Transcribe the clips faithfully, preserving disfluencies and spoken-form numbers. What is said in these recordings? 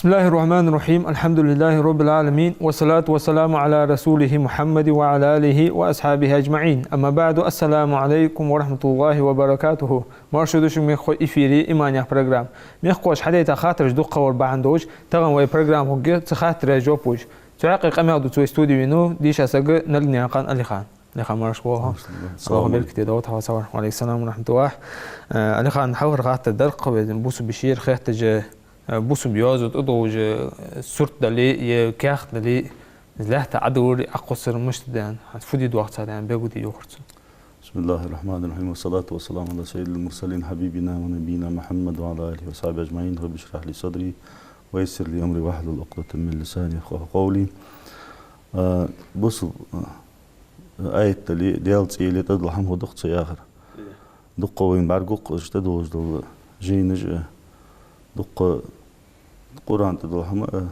بسم الله الرحمن الرحيم. الحمد لله رب العالمين. والصلاة والسلام على رسوله محمد وعلى آله وأصحابه أجمعين. أما بعد. السلام عليكم ورحمة الله وبركاته. Марша да шо, мехкахой, эфире «Иман» яха программа. Мехкахоша хьадайта хаттараш дукха хилар бахьан долаш, тахан вай программа хургья цу хаттарашта жоп луш. Цу хьакъехьа къамаьл дувца вай студе венав дийша саг Налгнаькъан Алихан. Алихан, марша воагӀалва. Салам. Аллахӏа беркате долда хьо, савар. Ва Ӏалайкум салам ва рахьматуллахӏ. Э, Алихан, хьалхара хаттар дар-кх вай, бусалба вежарий хетача, э, бусалба йоазув тӀадолаш, э, сурт дале, е каьхат дале, из лаьтта Ӏодалар, Ӏокхувсар мишта да аьнна, хӀанз фу де доагӀа цар аьнна, бегуди йохарца. بسم الله الرحمن الرحيم، والصلاة والسلام على سيد المرسلين حبيبنا ونبينا محمد وعلى آله وصحبه أجمعين. رب اشرح لي صدري ويسر لي أمري واحلل عقدة من لساني يفقهوا قولي. А, бусалба, а, аят дале, Даьла цӀи яле тӀадола хӀама хургда-кх цу яхар. Дукха вайна бӀаргагу-кх уж тӀадолаш дола жайнаш а, дукха Къуръан тӀа дола хӀама а,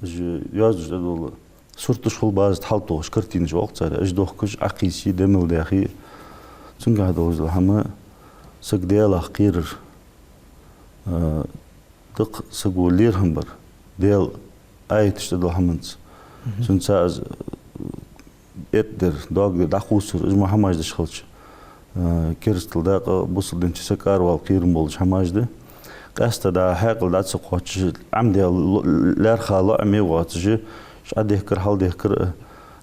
уж йоазув тӀа дола сурташ хул база тӀа хьалтохаш, картинаш оал-кх царех, уж дохкаш, Ӏокхийсе, де мел даьхе. Цунгахьа долаш дола хӀама саг Даьлах кхерар, а, да-кх саго лерхӀам бар Даьла аяташ тӀа дола хӀаманца. Цунца из эттӀадер, доагадар, дӀакхувсар, из мо хӀамаш деш хилча, э, керастал дакъа бусалба дин чу сакъервала кхерам болаш хӀамаш да. Къаьстта дӀа хьаькъал дӀа ца кхоачаш, Ӏомадаь ло-, лаьрхӀа лоӀаме воацаш, уж Ӏодехкар, хьалдехкар а,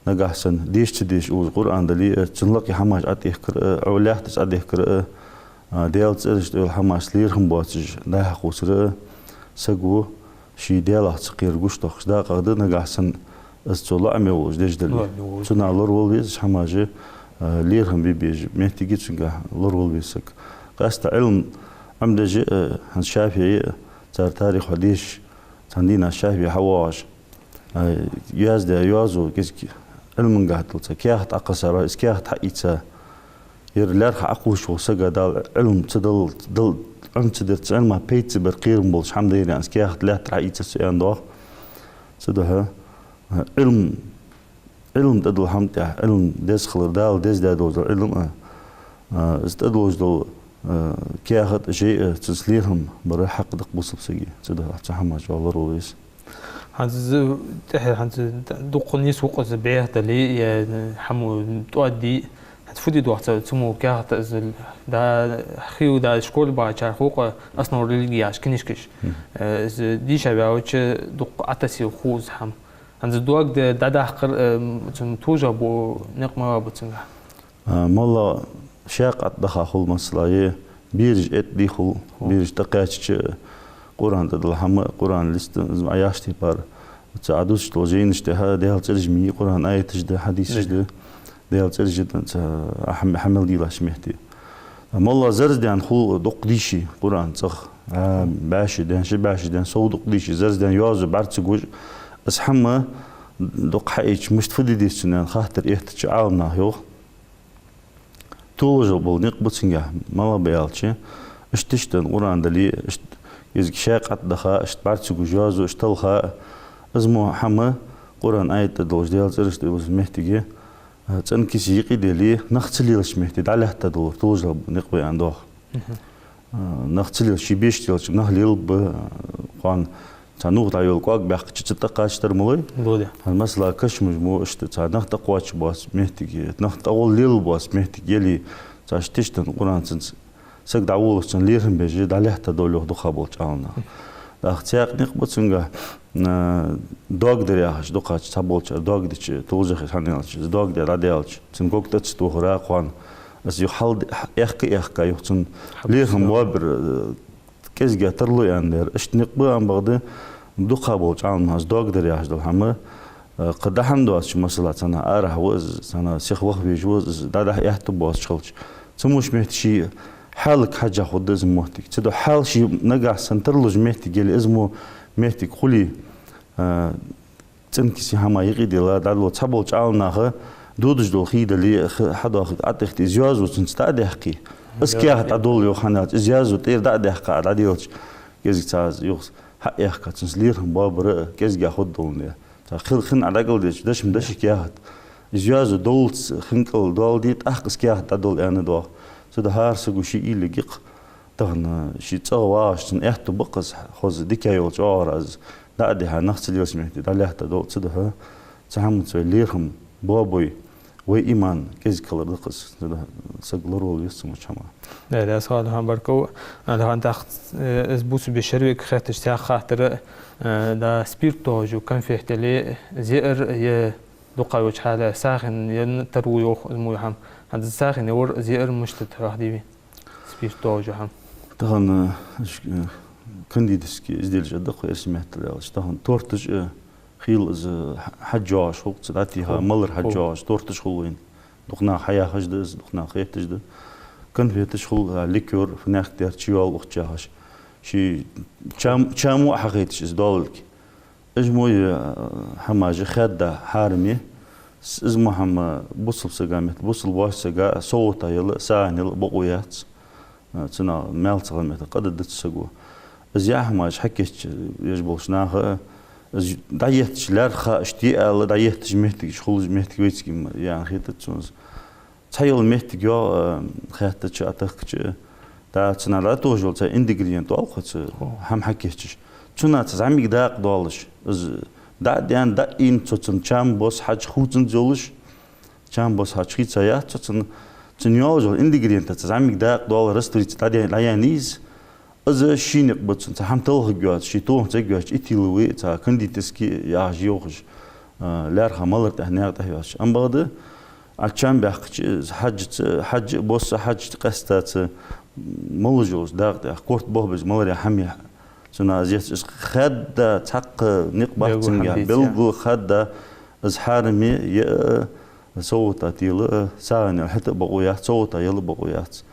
нагахьа санна деша ца дезаш укхаза Къуръан дале а, цун лакхе хӀамаш ӀотӀехкар а, Ӏо лаьттаца Ӏодехкар а, а, Даьла цӀераш тӀа йола хӀамашца лерхӀам боацаш дӀа-хьа кхувсар а, саго ший Даьлах ца кхерар гучадоаккхаш дакъа да, нагахьа санна из цо лоӀаме волаш деш дале. ЛоӀаме волаш. Цунах лоравала веза уж хӀамаш, а, лерхӀам бе беза моттиг я цунгахьа лоравала веза саг. Къаьстта Ӏилма Ӏомадеш а, хӀанз ШафиӀий а, цар тарихо дешаш, цхьан дийнахьа ШафиӀий хьавоагӀаш, а, яздаь йоазув кӀезига Ӏилмангахьа дола цхьа каьхат Ӏокхесса, из каьхат хьаийца, ер лаьрхӀа Ӏокхувсаш вола сага Дала Ӏилма ца дал-, дал-, Ӏомаца дер, цу Ӏилмах пайда ца бер кхерам болаш хӀама да ер аьнна, из каьхат лаьттара хьаийцар цо аьнна доагӀа. Цудухьа, а, Ӏилма, Ӏилма тӀа дола хӀама тӀехь, Ӏилма деза хилар, Дала дездаь долаш дола Ӏилма а, а, из тӀадолаш дола, а, каьхат а, жай а, цунца лерхӀам бар хьакъ да-кх бусалба сага. Цудухьа цу хӀамаш чӀоагӀа лоравала веза. ХӀанз из тӀехьа, хӀанз дукха нийсса ва-кх из бӀеха дале, е хӀама тӀоадде, хӀанз фу де доагӀа цу, цу мо каьхата из, да, хий да школе бахачар хов-кх «Основы религии» яхаш книжкаш. Э, из дийша ваьлча дукха Ӏотассе хов из хӀама. ХӀанз из доагадар дӀадаккхар, э, цун тожагӀа бола никъ мала ба цунгахьа? А, моллагӀа шаькъ тӀа даха хул, масала, е бераш эттӀаде хул, бераш тӀакхаьчача, Къуръан тӀа дола хӀама, Къуръан листа, из ма яхача тайпара, цу Ӏодувцаш дола жайнаш тӀа Даьла цӀераш ма йий, Къуръан аяташ да, хьадисаш да, Даьла цӀераш да, цу хьа-, хьа мел дилаш метте. МоллагӀа зарзадаьнна хул дукха дийша Къуръан цӀагӀа, а, бӀаь шу даьнна, ши бӀаь шу даьнна, сов дукха дийша, зарзадаьнна йоазув бӀаргацагӀа гуш, из хӀама дукха хьаийцача, мишта фу де деза цунна аьнна хаттар эттача Ӏаламнаха йоах. Толаш бола никъ ба цунгахьа, мала ба аьлча, иштта-иштта Къуръан дале, иштта кӀезига шаькъ тӀа даха, иштта бӀаргацагӀа гуш йоазув, иштта талха, из мо хӀама Къуръан аят тӀа долаш, Даьла цӀераш тӀа йолаш моттиге, а, цӀена кисе юкъе а деле, нах ца лелача метте дӀалаьтта далар толаш бола никъ ба аьнна доагӀа. А, нах ца лела, ший беш телча, нах лелаб, а, кхоана цхьа нувхаш дӀайола кӀоаг баьккхача, цу тӀакхача тара ма лой. Лоде. ХӀанз, масала, кашамаш мо иштта цхьа нах тӀакхоачаш боаца моттиг, нах тӀагӀолла лелаб боаца моттиг яле, цхьа иштта-иштта Къуръан цунца саг дӀаволлаш, цунна лерхӀам беш, дӀалаьтта далар йоах дукха болча Ӏаламнаха. ТӀаккха цхьаькха никъ ба цунгахьа, а, доагадар яхаш, дукхача цхьаболчар доагадича, толашагӀа хӀама аьлча, из доагадаь дӀадаьлча, цун гог тӀа ца тохар а кхоана, из юха хьал-, эхка-эхка, юха цун лерхӀам боабар, а, кӀезигагӀа тарлу аьнна дар. Иштта никъ ба, амма бакъда дукха болча Ӏаламнаха из доагадар яхаш дола хӀама, а, кхы дӀа-хьа доацача, масала, цхьаннахьа арахьа ва из, цхьаннахьа сиха ваха везаш ва из, из дӀадахьа аьттув боацаш хилча, цу мо метте ший хьалага хьежжа хургда из моттиг. Цудухьа хьал ший нагахьа санна тарлуш моттиг яле, из мо моттиг хуле, а, цӀена кисе хӀама юкъе а дилла, дӀадола цхьаболча Ӏаламнаха дудаш дола хий дале, х-, хьадоахаргда, ӀотӀехьа из йоазув цунца дӀа а даьккхе, из каьхат дӀадолла йоах, хӀана аьлча из йоазув тӀера дӀа а даьккха, дӀаделча, кӀезига цхьа юха хьаэхка, цунца лерхӀам боабар а кӀезигагӀа хургдолаш да. Цхьа хи-, хин ӀодоагӀалдеча, дешам деши каьхат, из йоазув доллалца хинкӀал доаладе, тӀаккха из каьхат дӀадолла аьнна доагӀа. Цудухьа хӀара саго ший уйла йийкъа, тахан ший цӀагӀа вагӀаш, цунна аьттув ба-кх из, хоза дика йолча оагӀорахьа из дӀа а дихьа, нах ца лелача метте дӀалаьтта дола, цудухьа цу хӀаманца вай лерхӀам боабой, вай иман кӀезига хилар да-кх из. Цудухьа саг лоравала веза цу моча хӀамах. Э, раьза хилва, Алихан, баркал. Алихан, тӀаккха, э, из бусалба шервиг хетташ цхьа хаттар, э, да, спирт долаш йола конфет яле, зеар е дукха йолча хьале сагӀийна я таро йоах, из мо йола хӀама. ХӀанз сагӀийна ялар, зеар мишта да хьоахадий вай? Спирт долаш йола хӀама. Тахан, э, ш-, э, кондитерски изделеш а да-кх, эрсий меттала аьлча. Тахан торташ, э, хийла из хьаж йоагӀаш хул-кх, цу дӀатеха малар хьаж йоагӀаш, торташ хул вайна. Дукха наха хьаяхаш да из, дукха наха хетташ да. Конфеташ хул, а, ликёр, фуннахьа тӀера чуйоал укх чу яхаш. Ший чам-, чам а хьахайташ из долалга. Уж мо, э, хӀамаш хаьдда хьарам я. С-, из мо хӀама бусалба сага метта, бусалба воацача сага совгӀата яла, сагӀийна яла бокъо яц. Э, цунах маьл ца хила меттала къа да цу саго. Из яа хӀамаш хьакийчъеш болча наха, э, из дӀаетташ лаьрхӀа ха ишта я аьнна, дӀаетташ моттигаш хулаш моттиг вайцига ма яьннай хетац сона из. Цхьайола моттиг йоагӀа, э, хаьттача, Ӏотахкача, да, цунах дӀатохаш йола цхьа ингредиент оал-кх цу хӀама хьакийчъеш. Цунах цхьа зӀамига дакъа долаш, из дӀа а даьнна, дӀа а ийна, цо цун чам, бос, хьаж хувцанза йолаш, чам, бос, хьаж хийца яц цо цун, цун йоаллаш йола ингредиентаца цхьа зӀамига дакъа долаш, раствориться дӀадаь-, дӀаяьннай из. Из ший никъ ба цун, цхьа хӀама талхаргйоацаш, ший тохам ца эгйоацаш, этиловый, цхьа кондитерски яхаш йоахаш, а, лаьрхӀа малар тӀехьа, наькъа тӀехьа йоацаш. Ам бакъда, а, чам баьккхача, из хьажаца, хьаж а, бос а, хьаж а къаьстта цу молаш йолча дакъа тӀа корта бохабеш малар я хӀама я. Цунах из ец, из хаьдда цхьаккха никъ бац цунга, белгала хаьдда, из хьарам я, е, э, совгӀата тела, э, сагӀийна яла хӀаьта а бокъо яц, совгӀата яла а бокъо яц.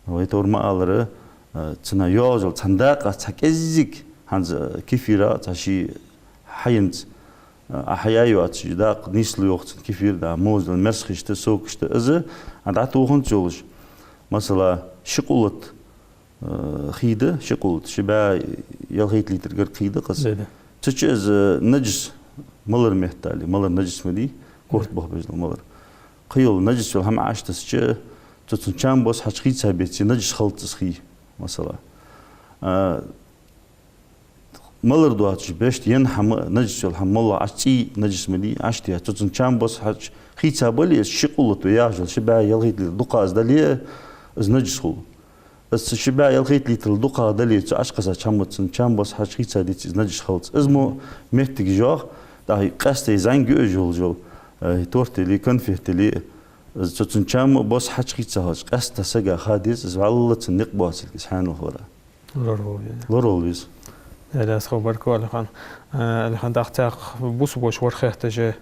Вай товр ма аллара, э, цунах йоагӀаш йола цхьан дакъа цхьа кӀезига, хӀанз, э, кефира цхьа ший хьаенца, э, а хьаяь йоацаш дакъа нийслу йоах цун кефир, да, мозал, мерзхашта, сокашта, из, а, дӀатоханза йолаш. Масала, ши къулат, э, хий да, ши къулат, ши бӀаь ялхайтта литр гаргга хий да-кх из. Да, да. Цу чу из, э, наджас, малар меттала, малар наджас ма дий, корта бохабеш дола малар. Кхыйола наджас йола хӀама Ӏотессача, цо цун чам, бос, хьаж хийца беце, наджас хилац из хий, масала. А, малар доацаш бешта енна хӀама, наджас йола хӀама, моллагӀа Ӏо-, цӀий наджас ма дий, Ӏотеха, цо цун чам, бос, хьаж хийца бале, из ши къулат вай яхаш йола, ши бӀаь ялхайтта литр дукха из дале, из наджас хул. Из цу ши бӀаь ялхайтта литрал дукхагӀа дале, цу Ӏокхессача хӀамаца цун чам, бос, хьаж хийца деце, из наджас хилац. Из мо моттигаш йоагӀа, тӀаккха къаьстта из зӀамига а йолаш йола, э, торт яле, конфет яле, из цо цун чам, бос, хьаж хийца хилча, къаьстта сага ха деза, из вӀалла цун никъ боацилга, из хьанал хилара. Лоравала веза. Лоравала веза. Э, раьза хилва, баркал, Алихан. Э, Алихан, тӀаккха цхьа бусалба воша вар хетташ, э,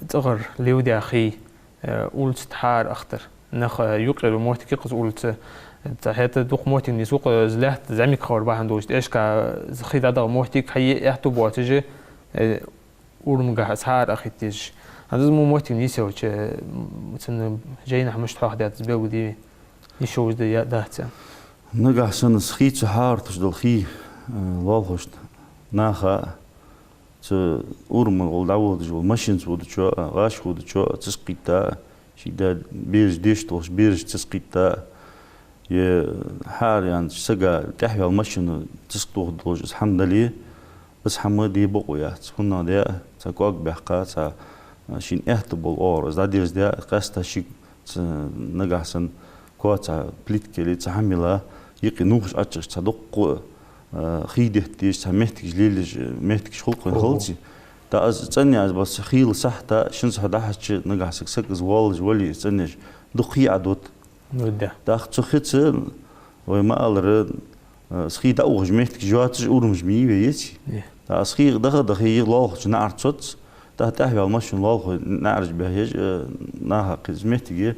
цӀагӀара левдаь хий, э, улица тӀа хьаараахийтар. Нах, э, юкъера моттиг я-кх из улица. Цхьа хӀаьта дукха моттиг нийслу-кх, из лаьтта зӀамига хилар бахьан долаш, тӀехьашка, э, хий дӀадахьа моттиг хьае аьттув боацаш, э, урамагахьа из хьаараахийта дезаш. ХӀанз из мо моттиг нийсъелча, м, цун жайнашка мишта хьоахадаьд из, белгалдий вай? Йиш йолаш да е дац из? Нагахьа санна из хий цу хьаарташ дола хий, э, лоалахошта, наха, цу урамал гӀолла дӀаводаш вола машенаца водачоа, гӀашка водачоа цӀацкъийтта, ший да бераш деша тохаш бераш цӀацкъийтта, е хьаараеннача сага тӀехьаваьнна машена цӀацкъатоха долаш из хӀама дале, из хӀама де бокъо яц. ХӀана аьлча, цхьа кӀоаг баьккха, цхьа, а, шийна аьттув бола оагӀорахьа из дӀадерзадаь, къаьстта ший цу нагахьа санна коа цхьа плитка яле, цхьа хӀама яле, юкъе нувхаш Ӏочуяхача цхьа дукха, э, хий детта дезаш, цхьа моттигаш лелаеш, моттигаш хул-кх вайна халци. ТӀаккха из цӀенъяь, из бос хийла сахьата, шин сахьат дӀахьоча нагахьа саг, саг из воаллаш вале, из цӀенъеш, дукха хий Ӏодут. ТӀаккха цу хица, вай ма аллара, э, из хий дӀаухаш моттигаш йоацаш урамаш ма йий вай, яций? ТӀаккха из хий даха-даха, из лоалахочун наӀар цоц, тӀаккха тӀехьаваьнна машен лоалахой наӀараш бӀехъеш, э, наха кхы из моттиг,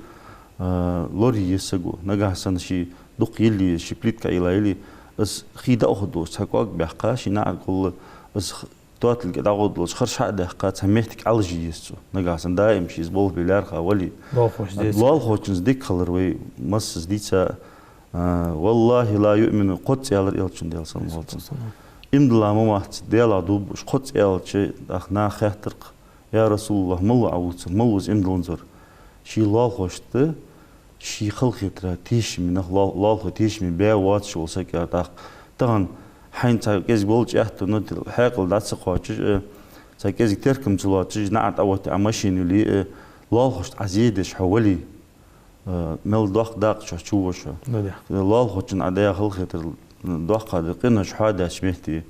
э, лорае еза саго. Нагахьа санна ший дукха яле, ший плитка Ӏойилла яле, из хий дӀаухаргдолаш цхьа кӀоаг баьккха, ший наӀарга гӀолла из х-, тоаталга дӀагӀоргдолаш харш хьа а даьккха, цхьа моттиг Ӏалашъе еза цо. Нагахьа санна даим ший из болх бе лаьрхӀа вале. Лоалахочунца деза. Лоалахочунца дика хилар вай массаза дийца, а, «والله لا يؤمن», кхозза аьлар Элчано, Даьла салам хилда цунна. Иман дилла ма вац, Даьлах дув буъ уж, кхозза аьлча, тӀаккха наха хаьттар-кх: «يا رسول الله, малав Ӏа вувцар, малав из иман дилланзавар?» Ший лоалахошта, ший халахетара тешаме нах, лоал-, лоалахой тешаме баь воацаш вола саг, аьлар тӀаккха. Тахан Хьайна цхьа кӀезига болча аьттув, ну, хьаькъал дӀа ца кхоачаш, э, цхьа кӀезига теркам ца лоацаш, наӀар тӀаоттаяь машин йоле, э, лоалахошта Ӏа зе деш хьо вале, э, мел доккха дакъа чу чувош хьо. Да, да. Лоалахочун Ӏа даь халахетар доккха да, къинош хьоадаьча метте,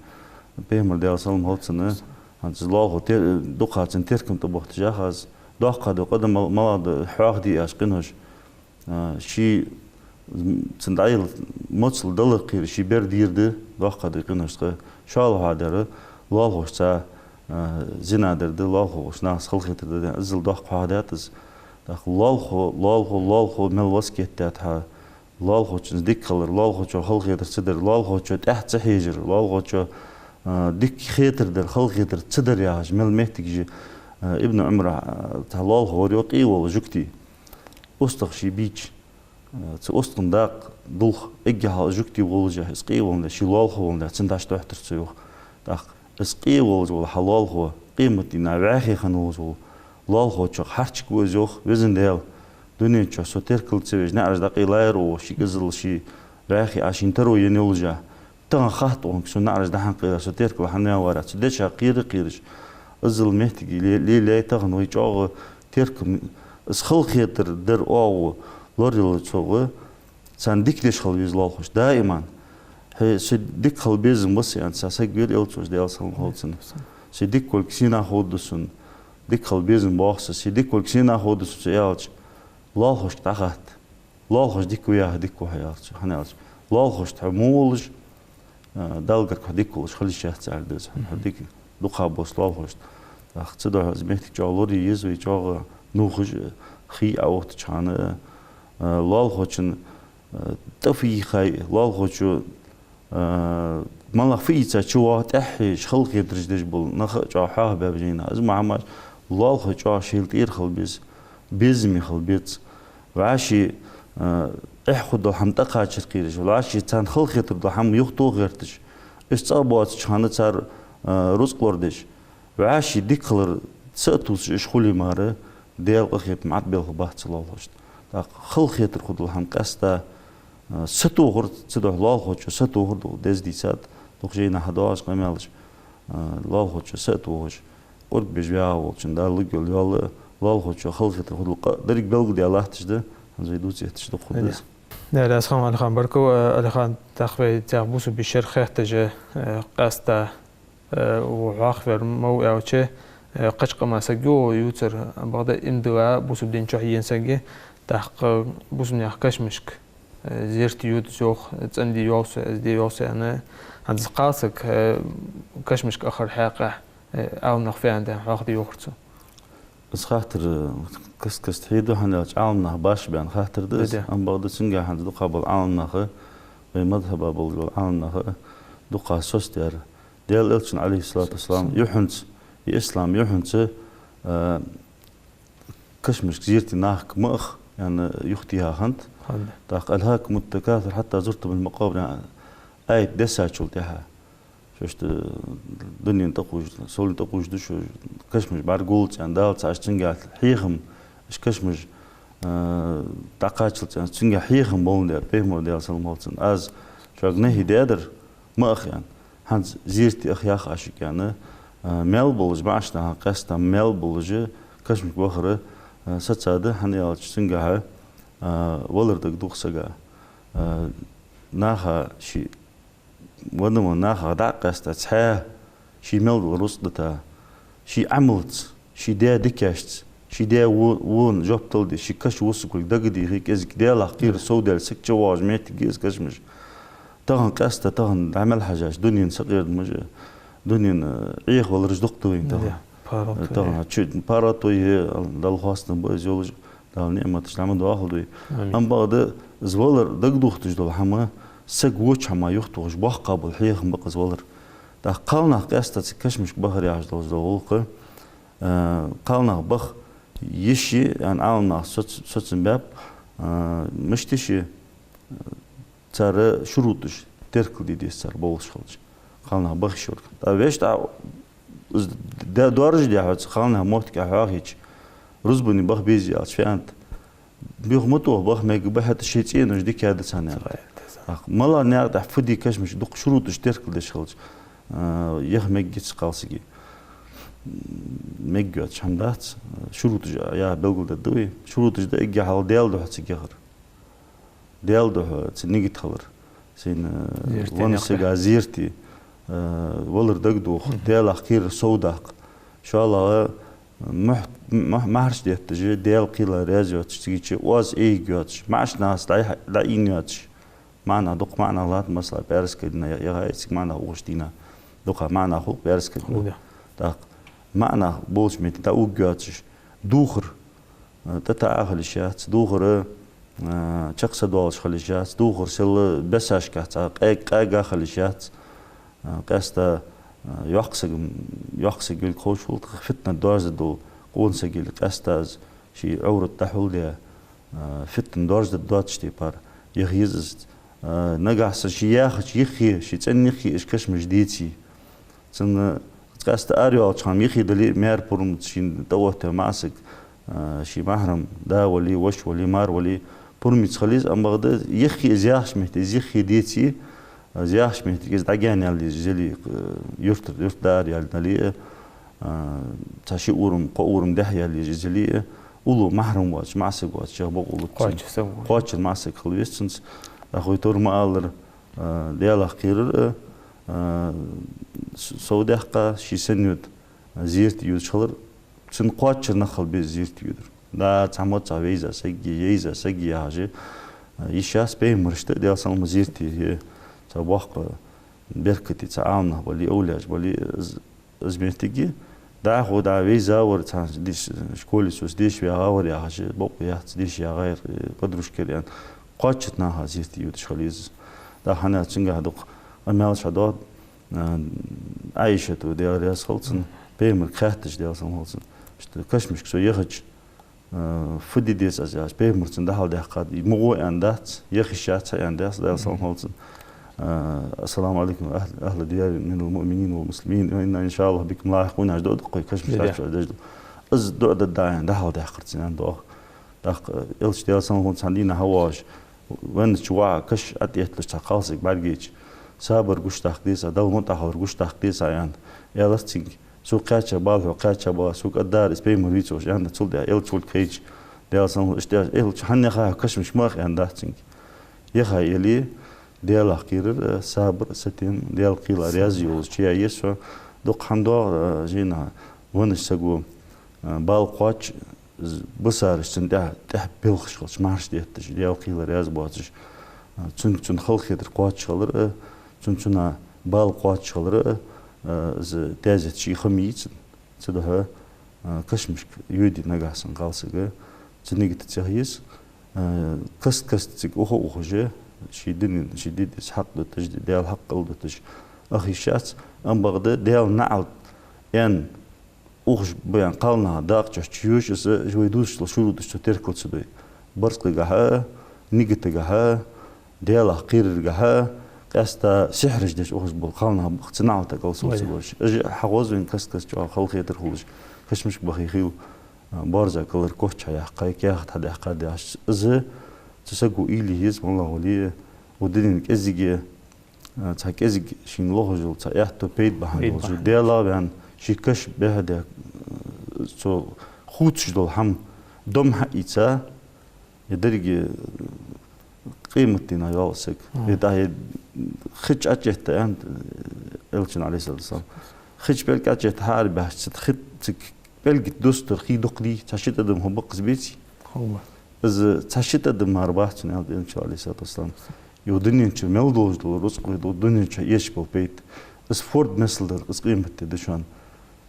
Пайхамара, Даьла салам хилда цунна, хӀанз лоалахо те-, дукха цун теркам тӀабахийташ яхаш, доккха да, къа да, мал-, мала да хьоахаде аьнна къинош. А, ший, м, цун дӀаяла моцал далар кхера, ший бер дийр да, доккха да къиношца. ШоллагӀа хьоахадаьр лоалахошца, а, зина дар да, лоалахошта нахаца халахетар да, иззал доккха хьоахадаьд из. ТӀаккха лоалахо, лоалахо, лоалахо мел васкет даьд хьа, лоалахочунца дика хилар, лоалахочоа халахетар ца дар, лоалахочоа тӀехьа ца хьежар, лоалахочоа, а, дика хетар дар, халахетар ца дар яхаш, мел моттигаш, а, Ибн Ӏумара, а, цхьа лоалахо вар йоах къе вола жугтий. УстагӀа ше бийча, э, цу устагӀа дакъа дулх эггара хьалха жугтий волаш, из къе воландаь, ше лоалахо воландаь, цунна дӀа тӀатохар цо йоах. ТӀаккха из къе волаш вола хьа лоалахо, къематдийнахьа вӀаьхий хинна волаш вола лоалахочох хьарчаргва из йоах: «Везан Даьла, дунен чу со теркал ца веш, наӀараш дӀакъайлаяр оаха, ший кӀеззал ше вӀаьхий Ӏа шийна таро енна йолаш. Тахан хатта оаха, сона наӀараш дӀа-хьа кхийра, со теркал хьа ваьнна вар Ӏа». Цу деча кхера-кхераш, иззал моттиге ле-, лелаяьй тахан вай чӀоагӀа теркам. Из халахетар дар оаха лоралуш цо, царна дика деш хила веза лоалахошта даиман. Хье, со дика хила безам ба са, аьнна, цхьа саг вера Элчанца, Даьла салам хилда цунна. Со дика волга сенах ховргда сона, дика хила безам боагӀа са, со дика волга сенах ховргда сона, цо аьлча, лоалахошка дӀахатта. Лоалахошта дика ва яхар дика ва хьо, аьлар цо, хӀана аьлча лоалахошта хьо мо волаш, а, Далла гарга хьо дика волаш хила йиш яц, аьлар деза. Хьо дика дукха болаш лоалахошта. ТӀаккха цудухьа из моттиг чӀоагӀа лорае еза вай, чӀоагӀа нувхаш, хий Ӏооттача хана, а, лоалахочун, а, тӀа фу йийхай, лоалахочо а, малагӀа фу ийца чувоагӀа, тӀехьа хьежаш, халахетараш деш бола нах а чӀоагӀа хьоахабаьб жайна. Из ма хӀамаш, лоалахой чӀоагӀа шоайла тӀера хила беза, безаме хила беза. ВӀаши, а, эхь хургдола хӀама тӀакхачар кхераш, вӀаши царна халахетаргдола хӀама юхатоха гӀерташ, уж цӀагӀа боацача хана цар, а, рузкъ лорадеш. ВӀаши дика хилар са а тувсаш, уж хуле мара, Даьла къахетам Ӏат белхал бац цу лоалахошта. ТӀаккха халахетар хургдола хӀама къаьстта, а, сатохар, цудухьа лоалахочо сатохар дукха деза дийцад, дукха жайнашка хьадоагӀаш къамаьлаш, а, лоалахочо са а тохаш, къург беш вагӀа волчун Дала лургйола йоал, лоалахочо халахетар хургдола къа деррига белгалдаь латташ да, хӀанз вай дувца этташ дукха хургда из. Да, да, Алихан, Алихан, баркал, а, Алихан, тӀаккха вай цхьа бусалба шера хетташ, а, къаьстта, э, ва хьоахаваьр ма ва аьлча, э, кхыча къаман саг ва ювцар, бакъда иман дилла бусалба дина чу енна саг, тӀаккха бусалба наьха кашамашка, э, зерат йодаш йоах, цӀенде йоал со, из де йоал со аьнна. ХӀанз кхалсаг, э, кашамашка ахар хьакъехьа, э, Ӏаламнах фу аьннад хьоахаде йоахар цо. Из хаттар, э, каст-каста хьеду, хӀана аьлча Ӏаламнах башха баьнна хаттар да из. Да, да. Амма бакъда цунгахьа хӀанз дукха бола Ӏаламнаха, вай мазхӀаба болаш бола Ӏаламнаха дукха соцадаьр. Даьла Элчан, Ӏалайхи ссалату вассалам, юххьанца, и ислам юххьанца, а, кашамашка зерате нахага ма аха, аьнна, юхатеха хиннад. ХӀанз. ТӀаккха «ألهاكم التكاثر حتى زرتم المقابر», аят дессачул тӀехьа. Шоашта дунен тӀакхувш, совлен тӀакхувш да шо, кашамаш бӀаргагуллалца аьнна, Дала цхьа, уж цунгахьа хьехам, уж кашамаш, а, дӀакхаччалца аьнна, цунгахьа хьехам боландаь, Пайхамара, Даьла салам хилда цунна, аз шуга нахьи даьдар, ма аха аьнна. ХӀанз зерате аха яхаш шуга аьнна, а, маьл болаш, маӀача наха къаьстта маьл болаш, кашамашка вахар, а, сацад, хӀана аьлча цунгахьа, а, валар дагадох сага. А, наха ший ванна ва, нахах дӀа а къаьста, цхьаь ший мел дола рузкъ дита, ший Ӏамалца, ший даь дикашца, ший даь во-, вона жоп дала де, ший каша воссаргволга дагадехе, кӀезига Даьлах кхера совдаьле саг чувоагӀаш моттиг я из кашамаш. Тахан къаьста, тахан дӀа мел хьежача, дунен сакъердамаш, дунен, э, Ӏехавалараш дукха да вайна тахан. Да, паргӀато. Э, тахан, а, чу-, паргӀато я, Далла хоастам ба из йолаш. Дала ниӀматаш дӀа ма доахалда вай. Амин. Амма бакъда из валар дагадохийташ дола хӀама, саг воча хӀаман юхатохаш боккха бола хьехам ба-кх из валар. ТӀаккха кхалнах къаьста цига кашамашка бахар яхаш долаш дола гӀулакх, а, кхалнах баха йиш я аьнна Ӏаламнаха соц-, соцам баьб, а, мишта йиш я, цар шурутӀаш теркалде деза цар болаш хилча, кхалнах баха йиш йолга. ТӀаккха вешта, из д-, доаржадаь хьо цу кхалнаьха моттигах хьоахайича, рузбане баха беза аьлча, фу аьннад? Бух ма тоха, баха мегаргба, хӀаьта шоай цӀенош дикадац хьона, аьннад. ТӀаккха малагӀча наькъа тӀа фу де кашамаш, дукха шурутӀаш теркалдеш хилча, а, яха мегаргьяц кхалсага. Мегаргйоацаш хӀама дац, шурутӀаш яха белгалдергда вай. ШурутӀаш да эггара хьалха Даьла духьа цига яхар. Даьла духьа цун нигат хилар. Цун, э, Зерате веннача никъ. Сага зерате, э, валар дагадоха, Мгм. Даьлах кхерар совдаккха. ШоллагӀа, мухь-, мухь-, маьхьараш детташ, Даьла кхела раьза йоацаш, цига чу оаз эйга йоацаш, маӀача нахаца дӀа-, дӀаийна йоацаш, маӀа нах, дукха маӀа нах латт, масала, пӀаьраска дийнахьа я-, ягӀа, цига маӀа нах ухаш дийнахьа. Дукха маӀа нах хул пӀаьраска дийнахьа. Хул, да. ТӀаккха маӀа нах болча метте дӀаухаш йоацаш, духар, э, тӀатаӀа хила йиш яц, духар, э, чакх са доалаш хила йиш яц, духар сел бесашка цхьа къег-, къега хила йиш яц, э, къаьстта, э, йоккха саг, йоккха саг йолга ховш хул, тӀаккха фитна доаржадергдола къона саг йолга, къаьстта из ший Ӏоврат дӀахьулдаь, э, фитна доаржадергдоацача тайпара яха еза из, э, нагахьа санна ше яхача юххе, ше цӀен юххе уж кашамаш деце. Цунна къаьстта арайоалача хана юххе дале а, маьра пурмаца шийна тӀаоттаваь маӀа саг, э, ший махьрам да вале, воша вале, мар вале, пурмаца хила еза, ам бакъда юххе из яхача метте, из юххе деце, из яхача метте из дӀагаьна яла еза, из яле, э, юрт, юртара дӀаараяьле а, э, цхьа ши урам, кхо урам дехьаяьле еза, из яле а, уллув махьрам воацаш, маӀа саг воацаш, чӀоагӀа бокъо луц цунна. Кхоачара саг ва. Кхоачара маӀа саг хила веза цунца. ТӀаккха вай тора ма аллара, э, Даьлах кхерар, э, э, с-, совдаьккха, ше санна йода, э, зерате йодаш хилар, цунна кхоачара нах хила беза зерате йодар. Да, цхьа моццагӀа вейза саг я, ейза саг я яхаш, э, йиш яц пайхамарашта, Даьла салам хилда царна, зерате, э, цхьа боккха беркате, цхьа Ӏаламнах бале, овлияаш бале, э, з-, из моттиг я. ДӀахо дӀа вейза вар, цхьан деш-, школе цо деша вагӀа вар яхаш, бокъо яц, деша ягӀаяр, э, подружка яр аьнна, кхоачара наха зерате йодаш хила еза из. ТӀаккха хӀана аьлча цунгахьа дукха къамаьлаш хьадоагӀа, э, Ӏайшата, Даьла раьза хилва цунна, пайхамарга хаьттача, Даьла салам хилда царна, иштта кашамашка со яхача, э, фу де деза аз яхаш, пайхамара цунна дӀахьалдаьккхад, мугӀо аьнна дац, яха йиш яц хьа аьнна дац, Даьла салам хилда цунна. Э, السلام عليكم أهل، أهل ديار من المؤمنين والمسلمين، وإنا إن شاء الله بكم لاحقون, аьнна дуӀа да-кх вай, кашамашка Ди-ди. Даьла духьа. Из дуӀа дергда аьнна дӀахьалдаьккхар цунна, аьнна доагӀа. ТӀаккха, э, Элча, Даьла салам хилда цунна, хьан дийнахьа хьавоагӀаш, веннача воӀа каша тӀаэтталуш цхьа кхалсаг бӀаргайча, сабар гучадаккха деза, Далла мутӀахьа хилар гучадаккха деза, аьнна, аьлар цунга. Сога кхаьча бала хьо, кхаьча бала, сога аргдар из пайхамар вий ца оалаш, аьнна, цул тӀехьа Элча волга хайча, Даьла салам хилда цунна, иштта аьлча, Элча, хӀана яхай хьо кашамашка, ма яха, аьнна дац цунга. Яхай яле, Даьлах кхерар, э, сабар, сатем, Даьла кхела раьза йолаш чу яь еза со. Дукха хӀама доагӀа, э, жайна, веннача саго, э, бала кхоач, з-, бисараш цунна тӀехьа, тӀехьа белхаш хилча, маьхьараш детташ, Даьла кхела раьза боацаш, э, цун, цун халахетар кхоачаш хилар, э, цун, цунна бала кхоачаш хилар, э, из таьзет ший хӀама йий цунна. Цудухьа, э, кашамашка йоде нагахьа санна кхалсаг, цу нигатаца яха еза, э, каст-каста цига уха а ухаш, ший дунен, ший ди-, деза хьакъ дуташ, Даьла хьакъ кӀалдуташ, аха йиш яц, ам бакъда Даьла наӀалт аьнна ухаш ба аьнна кхалнаха дакъа чу йош, из вай дувцаш дола шурутӀаш цо теркал ца дой. Барзкъагахьа, нигатагахьа, Даьлах кхераргахьа, къаьстта сихьраш деш ухаш бола кхалнах ба-кх, цу наӀалта кӀал совцаргболаш. Уж хьахоз вайна каст-каста чӀоагӀа халахетар хулаш, кашамашка бахе хила, боарза калар коча хьаяьккхай, каьхат хьадаьккхай яхаш. Из цу саго уйла е еза, моллагӀа вале а, укх дунен кӀезига, э, цхьа кӀезига шийна лохаш йола цхьа аьттув, пайда бахьан долаш, Даьлах ваьнна, ший каша бӀехдаь, э, цо хувцаш дола хӀама дома хьаийца, е деррига, э, къематдийнахьа йоагӀа саг. Е тӀа, е хи чу Ӏочуэтта, аьннад, э, Элчано, عليه الصلاة والسلام. Хи чу пӀелг Ӏочуэтта хьаарабаьхча, цу хи, цу пӀелга тӀа дустар хий дукха дий, цхьа ши тӀадам хӀама ба-кх из, беций? Из цхьа ши тӀадам мара бац цун, аьннад Элчано, عليه الصلاة والسلام. Укх дунен чу мел долаш дола рузкъа, укх дунен чу эшаш бола пайда, из форда миссел дар-кх из къематди да шоана.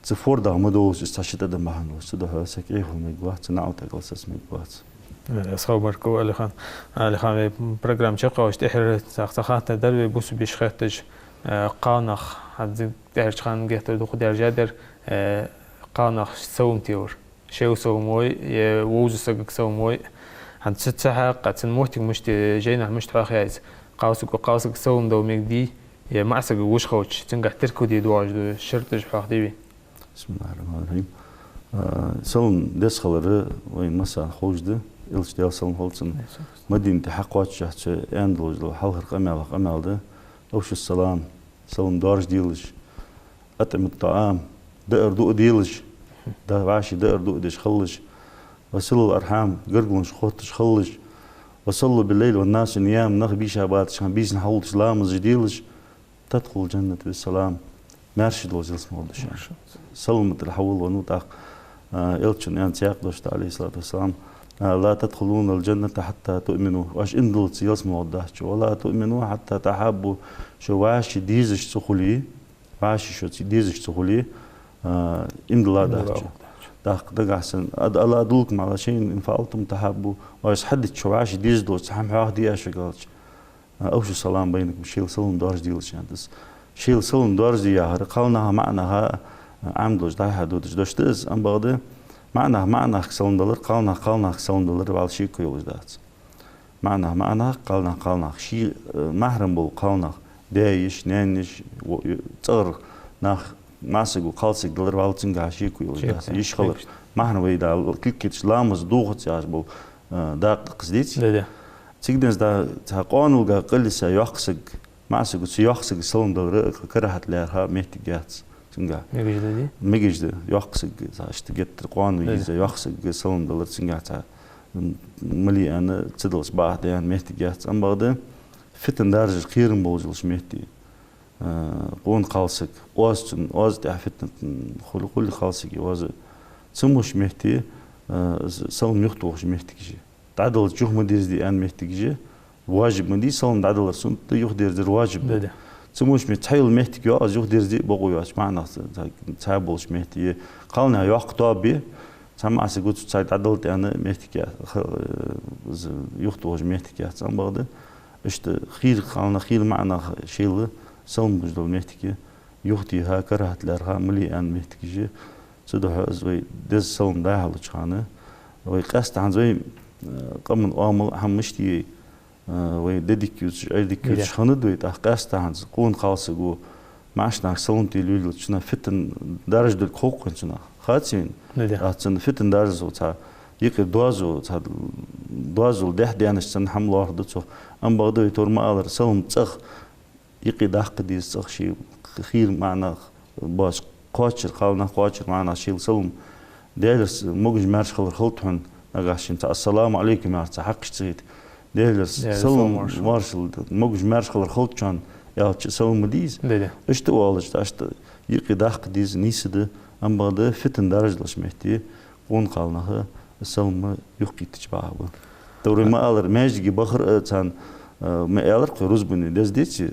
Цу фордах ма долаш из цхьа ши тӀадам бахьан долаш. Цудухьа саг Ӏехала мегаргвац, цу наӀалта кӀал совца мегаргвац. Э, асхьаб баркал, Алихан. Алихан, вай программа чакхйоалаш тӀехьара цхьа, цхьа хаттар дар вай бусалба йиша хетташ, э, кхалнах, хӀанз тӀехьарча хана геттара дукха даьржа дар, э, кхалнах совгӀат йовр. Шоай совгӀа мо, е вовзача сага совгӀа мо. ХӀанз цу, цу хьакъехьа, цун моттиг мишта я, жайнашка мишта хьоахаяьй из? Кхалсаго кхалсага совгӀа дала мегадий, е маӀа саг вож хилча, цунгахьа теркалде доагӀаш дола шартӀаш хьоахадий вай? بسم الله الرحمن الرحيم. Э, совгӀа деза хилар вайна массанена ховш да. Элча, Даьла салам хилда цунна, Мадинате хьакхоачашшехь цо аьнна долаш дола хьалхара къамаьлех къамаьл да: «أفشوا السلام», салам доаржаделаш, «أطعموا الطعام», даар-дуа делаш, да, вӀаший даар-дуа деш хилалаш, «وصلوا الأرحام», гаргалонаш хотташ хилалаш, «وصلوا بالليل والناس نيام», нах бийша бацача хана бийсанна хьалгӀовтташ ламазаш делаш, «تدخلوا الجنة بالسلام», маьрша долаш ялсмала да шоана. Саламатал хьавола венна ва тӀаккха. А, Элчано аьннад цхьаькха дош да, عليه الصلاة والسلام: «لا تدخلون الجنة حتى تؤمنوا». Оаш иман диллалца ялсмала дац шо. «ولا تؤمنوا حتى تحابوا». Шо вӀаший дезаш ца хуле, вӀаший шо ца, дезаш ца хуле, а, иман дилла дац шо. ТӀаккха дагахь санна: «ألا أدلكم على شيء إذا فعلتموه تحاببتم». Оаш хьадича шо вӀаший дезаш долча цхьа хӀама хьоахадий аз шуга аьлча, «أفشوا السلام بينكم», шоайла салам доаржаделаш, аьннад из. Шоайла салам доаржаде яхар кхалнаха, маӀанаха, а, Ӏамадолаш дӀа-хьа додаш дош да из, амма бакъда маӀанаха маӀанахага салам далар, кхалнаха кхалнахага салам далар вӀалла шеко йолаш дац. МаӀанаха маӀанахага, кхалнаха кхалнахага. Ший, э, махьрам бола кхалнах, даь-йиша, наьна-йиша, во-, цӀагӀара нах, маӀасаго кхалсаг далар вӀалла цунгахьа шеко йолаш дац. Йиша хилар, махьрам вай да, кулг кхеташ ламаз дувгӀац яхаш бола, э, дакъа да-кх из, деций? Да, да. Цига денз да, цхьа къоаналга къилиса йоккха саг, маӀасаго цу йоккхача сага салам далар карахӀат лаьрхӀа моттиг яц цунгахьа. Мегаш да, дий? Мегаш да, йоккха саг, цхьа иштта геттара къоана вий из, йоккха сага салам далар цунгахьа цхьа, м, мала а аьнна, ца далаш бакъахьа да аьнна моттиг яц. Амма бакъда фитна даржар кхерам болаш йолча метте, а, къона кхалсаг, оаз цунна, оаз тӀехьа фитнат, м, хул, хул кхалсага оаз, ца молча метте, а, с-, салам юхатохаш моттигаш я. ДӀадаларца юха ма дерзаде аьнна моттигаш я. Важиб ма дий, салам дӀадалар суннат да, юхадерзадар важиб да. Да, да. Ца молча метте цхьайола моттиг я, аз юхадерзаде а бокъо йоацача маӀанах ца, ца, цхьа болча метте я. Кхалнаьха йоккха тоаба я, цхьа маӀасаго цу цхьа дӀадалда аьнна моттиг я, ха-, э, з-, юхатохаш моттиг яц, амма бакъда. Иштта хийра кхалнах, хийра маӀанах шоайла салам луш дола моттиг я. Юхатеха, карахӀат лаьрхӀа, мала а аьнна моттигаш я. Цудухьа из вай деза салам дӀа-хьа луча хана, вай къаьстта хӀанз вай, э, къаман оамал хӀама мишта я, э, вай де дика ювцаш, Ӏер дика ювцаш хиннад вай, тӀаккха къаьстта хӀанз къона кхалсаго маӀача нахага салам де лелаелча, цунах фитна даржа долга хов-кх вайна цунах. Хац вайна? Да, да. А цунна фитна даржа со цхьа юкъера доазув, цхьа доазол дехьа даьннача санна хӀама лоархӀаргда цох. Амма бакъда вай товр ма аллара, салам цӀагӀа юкъе даккха деза, цӀагӀа ший хийра маӀанах боацаш, кхоачара кхалнах, кхоачара маӀанах шоайла салам. Даьлера с-, могаш-маьрша хилар хилда хьона, нагахьа санна цхьа «السلام عليكم» яхар цхьа хьакхаш ца хета. Даьлера с-, Даьлера салам, салам маршал, маршал да, могаш-маьрша хилар хилда шоана аьлча, салам ма де из. Да, да. Иштта оалаш, иштта юкъе даккха деза, нийса да, амма бакъда фитна даржа долча метте къона кхалнаха салам юхакхийттача бакъахьа ба. Товр ма аллара, маьждиге бахар а царна, э, ма аьлар-кх вай, рузбане деза, деций,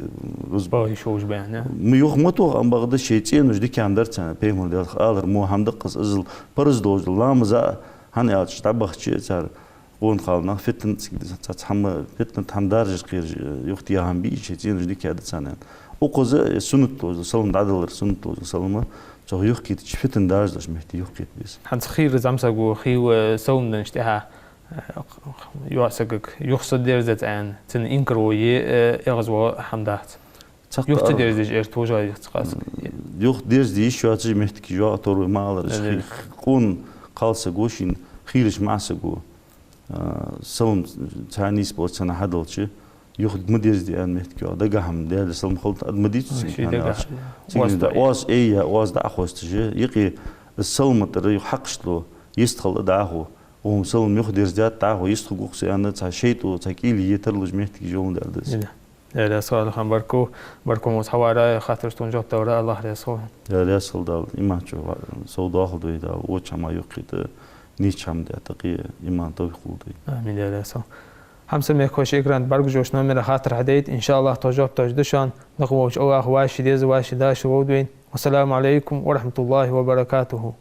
рузба. Ба, йиш йолаш ба аьнна. Ма юха ма тоха, амма бакъда шоай цӀенош дикагӀа дар царна, Пайхамара, Даьлера алар, мо хӀама да-кх из, иззал параз долаш дола ламаз а, хӀана аьлча дӀабахача цар къона кхалнах фитна цига, цхьа, цхьа хӀама, фитнат хӀама даржар кхераш, э, юхатеха хӀама бий, шоай цӀенош дикагӀа да царна аьнна. Укхаза, э, суннат долаш дола салам дӀадалар, суннат долаш дола салам, цох юхакхийттача фитна даржа долча метте юхакхета беза. ХӀанз хийра зӀамсаго, хийла, э, салам деннача тӀехьа, э, йоӀ сагага юха са дерзац аьнна, цунна инкар е, э, эгӀазвала хӀама дац. Юха ца дерзадеш, эр тожа яц кхалсаг. Юха дерзаде йиш йоацаш моттигаш я, товр ма аллара, хи-, къона кхалсаго шийна хийрача маӀасаго, а, салам цхьа нийсбоацаш цунна хьадалча, юха ма дерзаде аьнна моттиг я, дагахьа-м Даьлера салам хилда, ад ма дийцу цунга, хӀана аьлча. Цига оаз, эй, я оаз дӀа а хосташ, юкъе из салам тӀара юха хьакхашт лу, йистхила дӀахо. Укхо-м салам юха дерзадаьд, дӀахо йистхургва-кх со аьнна, цхьа шайтӀо, цхьа кӀийле етар луш моттигаш я хьона, Даьла деза. Даьла раьза хилва, Баркал, Баркал мо хьаварах, хаттарашта тхона жоп даларах, АллахӀ раьза хилва. Даьла раьза хилва, Дала иман чу сов доахалда вай, Дала воча хӀамах юхакхийтта, нийсача хӀаман тӀа тӀакхе иман, товфикъ лулда вайна. Амин, Даьла раьза хилва. Хьамсара мехкахой, экрана тӀа бӀаргагуш йолча номера хаттар хьадайта, иншааллахӀ, тхо жоп доаладергда шоана. Никъ волча АллахӀа вӀаший деза, вӀаший дашар лолда вайна. والسلام عليكم ورحمة الله وبركاته.